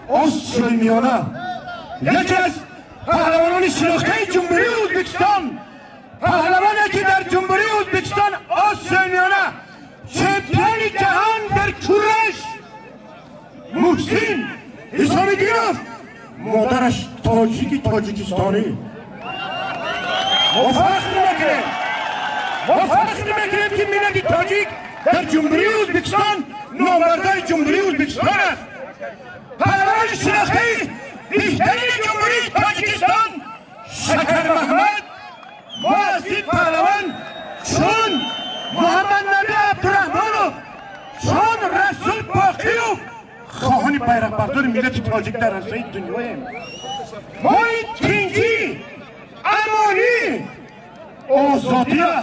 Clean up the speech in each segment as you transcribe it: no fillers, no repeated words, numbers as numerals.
Осиёи Миёна, яке аз паҳлавонони шинохтаи Ҷумҳурии Ӯзбекистон, паҳлавоне ки дар Ҷумҳурии Ӯзбекистон, Осиёи Миёна чемпиони ҷаҳон дар кураш Муҳсин Ҳисомиддинов, модараш тоҷики тоҷикистонӣ. Мо фахр мекунем, мо фахр мекунем, ки миллати тоҷик дар Ҷумҳурии Ӯзбекистон номбардари Ҷумҳурии Ӯзбекистон аст. Паҳлавони шинохтаи беҳтарини Ҷумҳурии Тоҷикистон Шакармаҳмад. Мо аз ин паҳлавон чун Муҳаммаднаби Абдураҳмонов, чун Расул Боқиев хоҳони байроқбардори миллати тоҷик дар арсаи дунёем. Мо ин тинҷӣ, амонӣ, озодия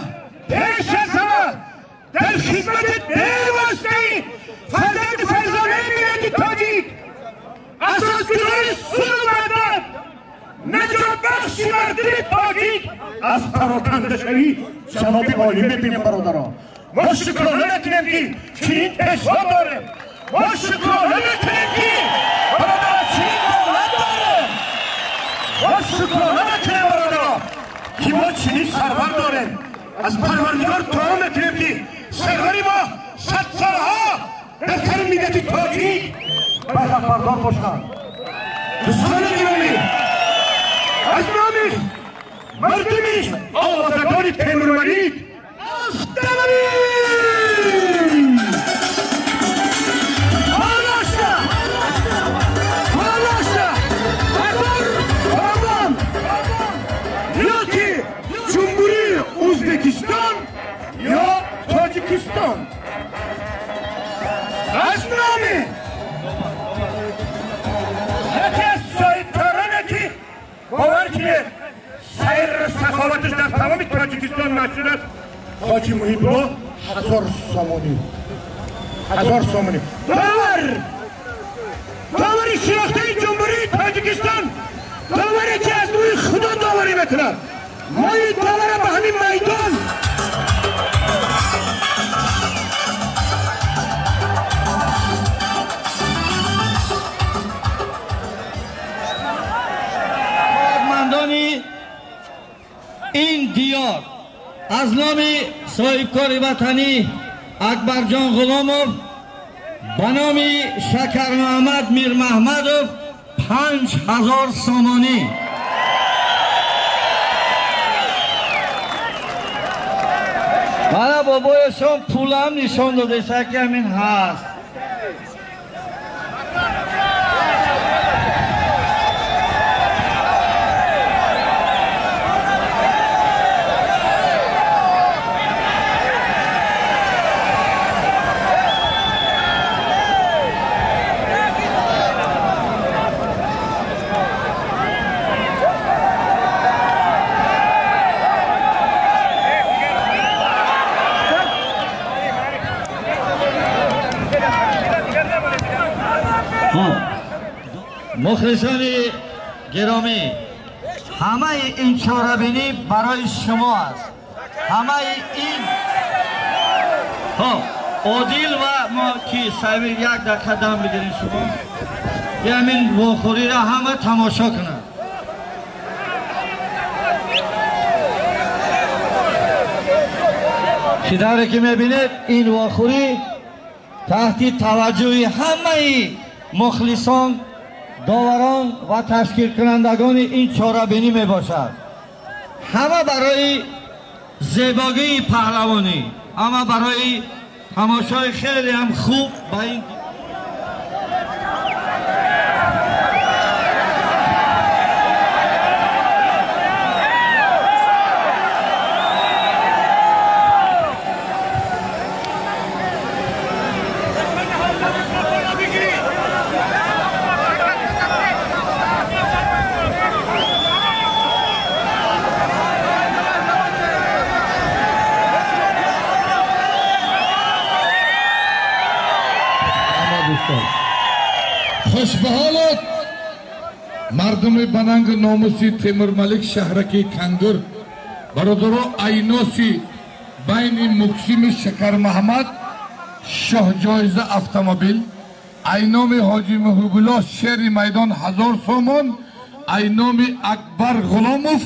пеш аз ҳама дар хизмати бевоситаи фарзанди фарзонаи миллати тоҷик, асосгузори сулҳу ваҳдат, наҷотбахши мардуми тоҷик аз парокандашавӣ ҷаноби олӣ мебинем. Бародарон, мо шукрона мекунем, ки чунин пешво дорем. Мо шукрона мекунем, ки, бародарон, чунин давлат дорем. Мо шукрона мекунем, бародарон, ки мо чунин сарвар дорем. Аз Парвардигор дуо мекунем, ки сарвари мо садсолаҳо дар сари миллати тоҷик байроқбардор бошанд. Дӯстони гиромӣ, аз номи мардуми овозагони Темурмалик автомобил Алашта, Алашта, 1000 сомон ёки Ҷумҳурии Ӯзбекистон ё Тоҷикистон. Аз номи яке аз соҳибкороне, ки бовар кунед, сайру саховаташ дар тамоми Тоҷикистон машҳур аст, Ҳоҷи Муҳибулло, 1000 сомонӣ, 1000 сомонӣ. Довар, довари шинохтаи Ҷумҳурии Тоҷикистон, доваре ки аз рӯи Худо доварӣ мекунад, мо ин довара ба ҳамин майдон Мандони ин диёр, аз номи соҳибкори ватанӣ Акбарҷон Ғуломов ба номи Шакармуҳаммад Мирмаҳмадов 5000 сомонӣ. Мана бобояшон пулам нишон додеса, ки ҳамин ҳаст. Мухлисони гиромӣ, ҳамаи ин чорабинӣ барои шумо аст. Ҳамаи ин Одил ва мо ки сави як дақиқа дам бигирем, шумо ки ҳамин вохӯриро ҳама тамошо кунанд. Чӣ тавре ки мебинед, ин вохӯрӣ таҳти таваҷҷӯҳи ҳамаи мухлисон, доварон ва ташкилкунандагони ин чорабинӣ мебошад. Ҳама барои зебогии паҳлавонӣ, ҳама барои тамошои хеле ҳам хуб ба ин Хушбаҳолот, мардуми банангу номуси Темурмалик, шаҳраки Кангур, бародаро, айноси байни Муксими Шакармаҳмад шоҳҷоиза автомобил, Ай номи Ҳоҷи Муҳибулло шери майдон 1000 сомон, ай номи Акбар Ғуломов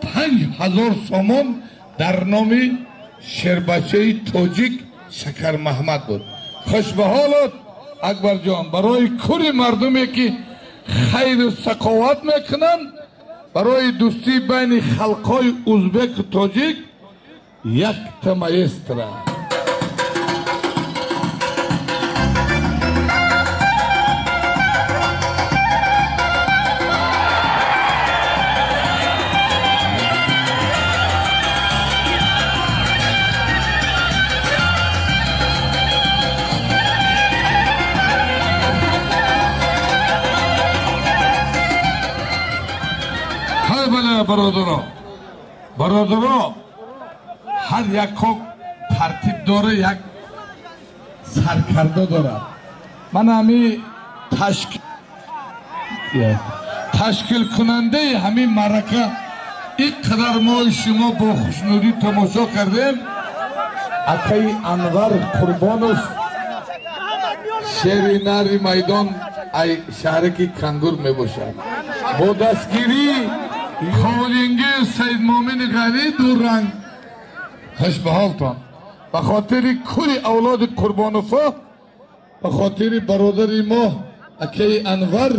5000 сомон дар номи шербачаи тоҷик Шакар Маҳмад буд. Хуш ба ҳолат Акбарҷон, барои кури мардуме ки хайру сақоват мекунанд, барои дӯстии байни халқҳои узбеку тоҷик якта маэстро. Бародаро, бародаро, ҳар як хок тартиб дора, як саркарда дорад. Ман ҳами ташкилкунандаи ҳамин маърака ин қадар мо шумо бо хушнудӣ тамошо кардем. Акаи Анвар Қурбонов, шери нари майдон ай шаҳраки Кангур мебошад. Бо дастгирии Холинги Саидмомини Ғанӣ дуранг. Хуш ба ҳолтон. Ба хотири кули авлоди Қурбоновҳо, ба хотири бародари мо акаи Анвар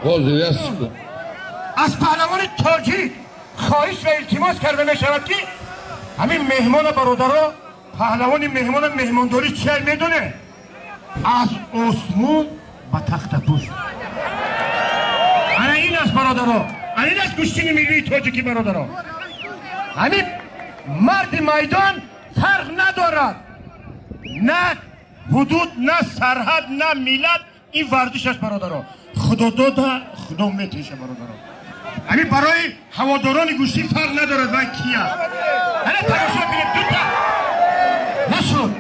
ҳозир аст. Аз паҳлавони тоҷик хоҳиш ва илтимос карда мешавад ки ҳамин меҳмона бародаро, паҳлавони меҳмона меҳмондорӣ чия медоне? Аз осмон ба тахтапӯш. Ана ин аст бародаро, ана ин аст гӯштини миллии тоҷикӣ бародаро. Ҳамин марди майдон фарқ надорад, на ҳудуд, на сарҳад, на миллат, ин варзиш аст бародаро. Худо дода, худо метеша бародаро. Ҳамин барои ҳаводорони гӯштин фарқ надорад вай ки аст. Ана тамошо кунед, дута нашуд.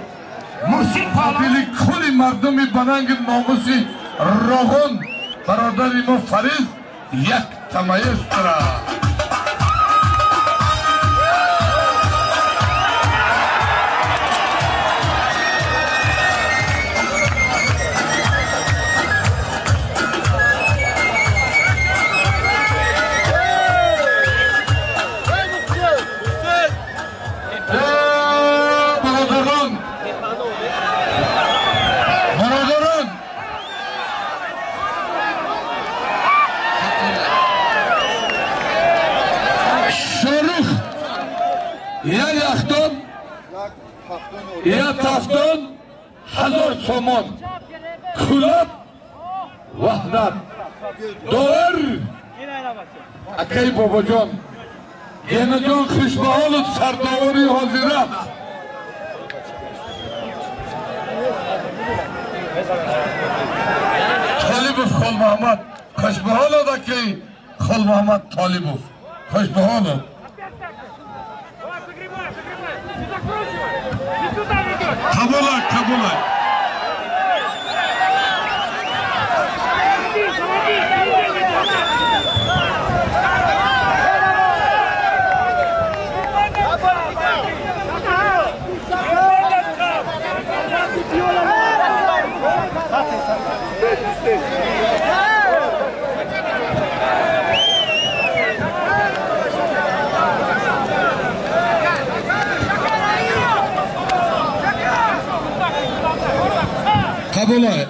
Муҳсин паҳлавон кули мардуми бананги номуси Роғон бародари мо Фарид як тамаэстра. Бародарон, бародарон, Шорух я яхтон, я тафтон, 1000 сомон. Кулоб Ваҳдат Довар акаи Бобоҷон, Генаҷон хушбаҳолу сардовари ҳозира. Толибов Холмаҳмад, хушбаҳолод акаи Холмаҳмад Толибов, хушбаҳолод. Қабулак, қабулак. Қабулай.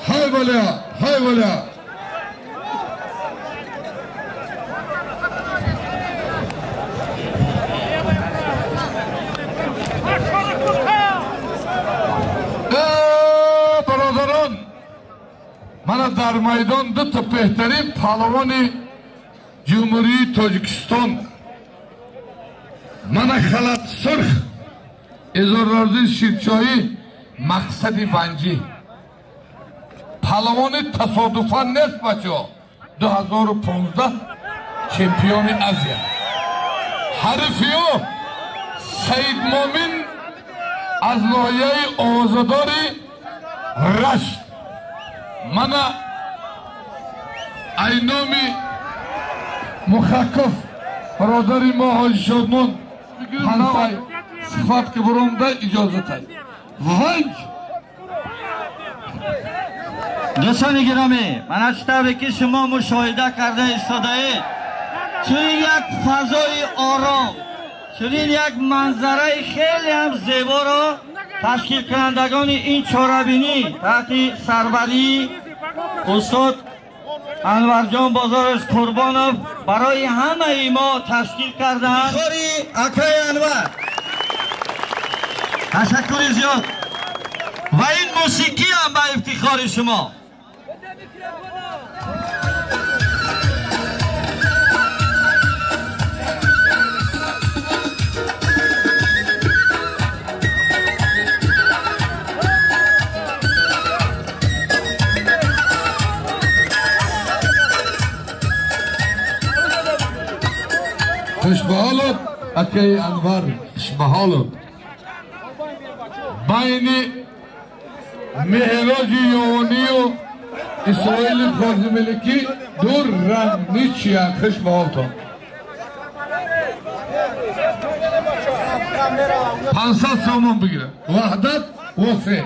Ҳай валя, ҳай валя. Бародарон, мана дар майдон дута беҳтарин паҳлавони Ҷумҳурии Тоҷикистон. Мана халат сурх Изоррозӣ Ширчоҳӣ, мақсади ванҷӣ. Паҳлавони тасодуфан нест бачаҳо. 2015 чемпиони Азия. Ҳарифи ӯ Саидмомин аз ноҳияи Овозадори Рашт. Мана ай номи Мухаков бародари мо Ҳоҷи Шодмон панавай сифат ки буромда иҷозатай. 5. Дӯстони гиромӣ, мана чӣ тавре ки шумо мушоҳида карда истодаед, чунин як фазои ором, чунин як манзараи хеле ҳам зеборо ташкилкунандагони ин чорабинӣ таҳти сарварии устод Анварҷон Бозоров Қурбонов барои ҳамаи мо ташкил карданд. Ифтихори акаи Анвар. Ташаккури зиёд. Ва ин мусиқӣ ҳам ба ифтихори шумо. Хушбаҳолот акаи Анвар, хушбаҳолот. Байни Меҳроҷи Ёвонию Исроили Қозимеликӣ ду ранг ничия. Хушбаҳолтон. 500 сомон бигирад. Ваҳдат ва се.